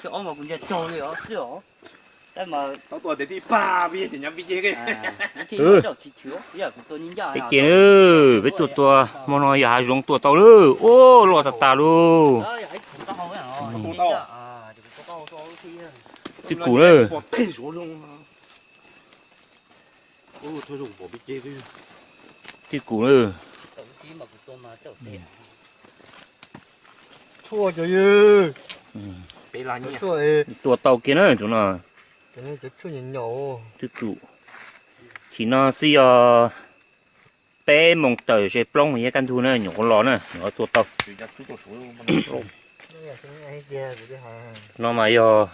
Ob mas kuv ntsia tsaug li os xwb os. Tab mas tau tua tias tij pab peb ces nyob peb ces. Peb ces, peb tuaj tua hmo no yog hav zoov tua tau lawm. Ua loj tas tas lauj. Twj kum na. Twj kum na. Tshuaj cov ywg. Tua tau kiag na tus no. Cov tshuaj nyom nyom. Twj kum. Chim no xwb yog peb moos tawm ze plaub moos yog kaj ntug na, nyuam qhuav los na, nyuam qhuav tua tau. No mas yog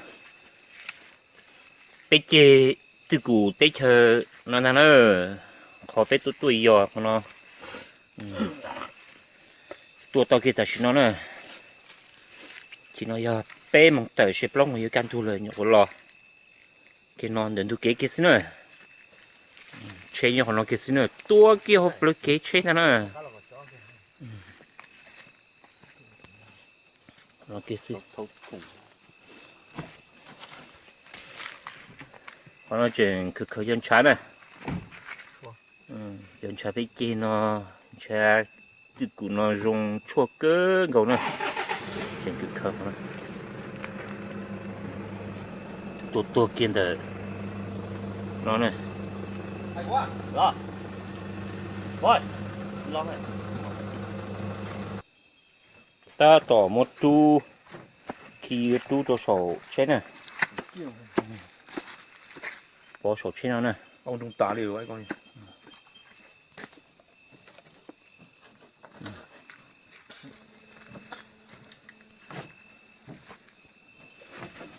peb ceg twj kum teb chaws no ntag na, qhov peb tuaj tuaj yos qhov no. Tua tau kiag tam sim no na. Chim no yog peb moos tawm ze plaub moos yog kaj ntug lawm nyuam qhuav los. Kiag no ntawm ntug kev kiag xwb na. Tsheb nyob qhov no kiag xwb na, tua kiag hauv plawv kev tsheb ntag na. Qhov no kiag xwb. Qhov no tseem khaws khaws yog ntshav na. Yog ntshav peb ceg no, ntshav twj kum no zoo tshuaj kawg nkaus na. Tseem khaws khaws qhov no. Tua tuag kiag ntawm no na. Tab tom muab rub, khi rub rau saum tsheb na. Pov saum tsheb no na.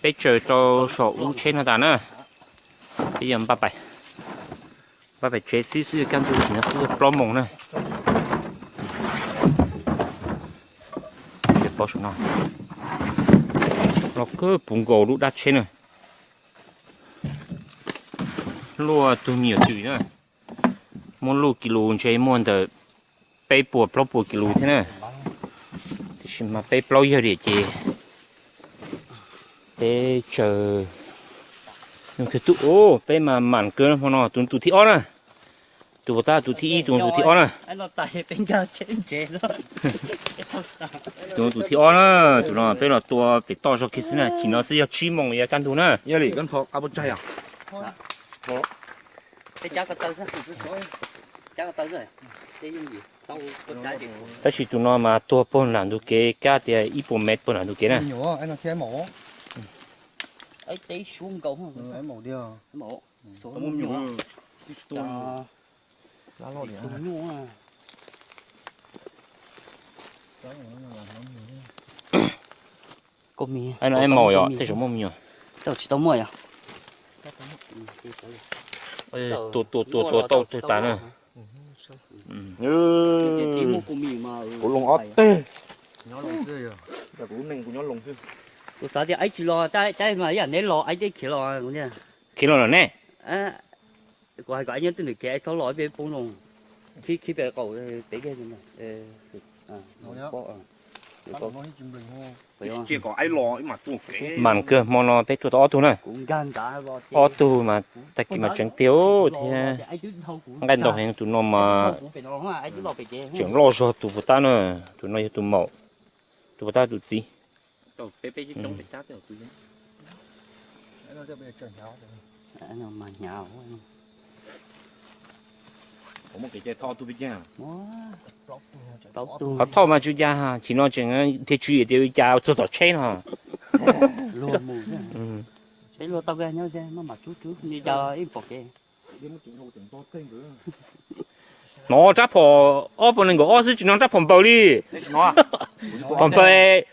Peb tsaws rau saum lub tsheb no tas na. Peb yog npaj pais, npaj pais tsev xwb xwb, kaj ntug tsis no xwb plaub moos na. Pov saum no, no kawg puv nkaus lub dab tsheb na. Luaj tug me nyuam twm na, muaj luj kis lus ntshe muaj ntawm peb puas plaub puas kis lus thiab na. Tiam sis mas peb plaub yawg diam ces peb tsaws, peb mas mam kawg hmo no. Tus tus thib ob na, tus puas tab tus thib ib, tus tus thib ob na. Tus tus thib ob na, tus no peb los tua pem toj zog kiag xwb na, chim no xwb yog tsib moos yog kaj ntug na. Tab sis tus no mas tuag puag nram ntug kev, kab tias ib puas mev puag nram ntug kev na. Aib no aib maum yom, tej zaum muaj me nyuam. Tsis tau muaj yom. Tua tua tua tua tau tag tas na. Kuv loo ob teg. Kuv xav tias aib tsis los, tab mas yam neb los aib teb khiav los. Khiav los lawm ne. Kuv hais kom aib nyob twj ywm kev, aib txhob los peb poob no. Khib pem qaum pem kiag. Mam kawg, hmo no peb tua tau ob tug na. Ob tug mas tag kis mas tseev tiag thiab. Nqaij ntau heev, tus no mas tseem loj zog tus puas tab na. Tus no yog tus maum, tus puas tab tus txiv. Qhov thauj mas tsis ua cas, chim no tseem thiaj tswv yim tias ua cas txog tom tsheb no. Hnov rab phom ob puas nees nkaum ob xwb, tsis hnov rab phom npaws li. Phom npaws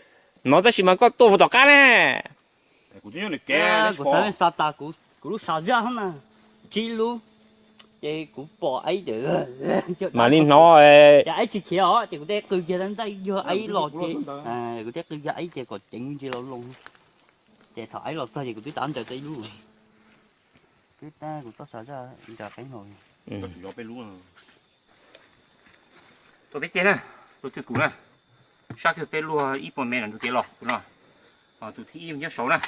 hnov tab sis mas koj tuaj puag tom qab ne. Kuv xav tas kuv lub sav zaj na, tsib lub, ces kuv pom aib, mam li hnov, ces aib tsis khiav os, ces kuv thiaj qw kiag ntxaij yog aib los ces, kuv thiaj qw kiag aib ces kom ceev ntsis los loo. Ces thaum aib los txog ces kuv twb tav ntaws tau ib lub. Twb tab kuv txoj sav zaj nra qeeb hauv. Tua peb ceg na, tua twj kum na, sab kiag peb luag ib puas mev nram ntug kev los kuv no. Tus thib ib nyob saud na.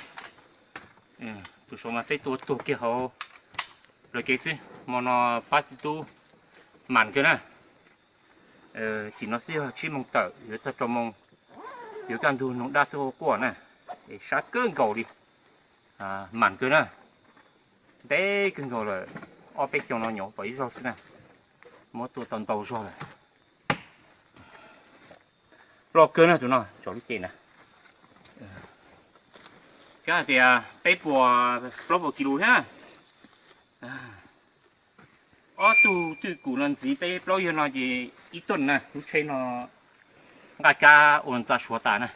Tus saud mas peb tua tuag kiag hauv lawv kev xwb, hmo no pab xib tub mam kawg na. Tim no xwb yog tsib moos tawm yuav txog rau moos, yuav kaj ntug noog dab xwb quaj na, es sab kawg nkaus li. Mam kawg na, ntev kawg nkaus lawm, ob peb xyoo no nyuam pom ib zaug xwb na, muab tua tau ntau zog lawm. Loj kawg na tus no, tsom lub cev na. Kav hais tias peb puas plaub puas kis lus thiab. Ob tug twj kum no ntxiv peb plaub yawg no ces ib tuj na, lub tsheb no nqaj kab ua ntxa suav tas na.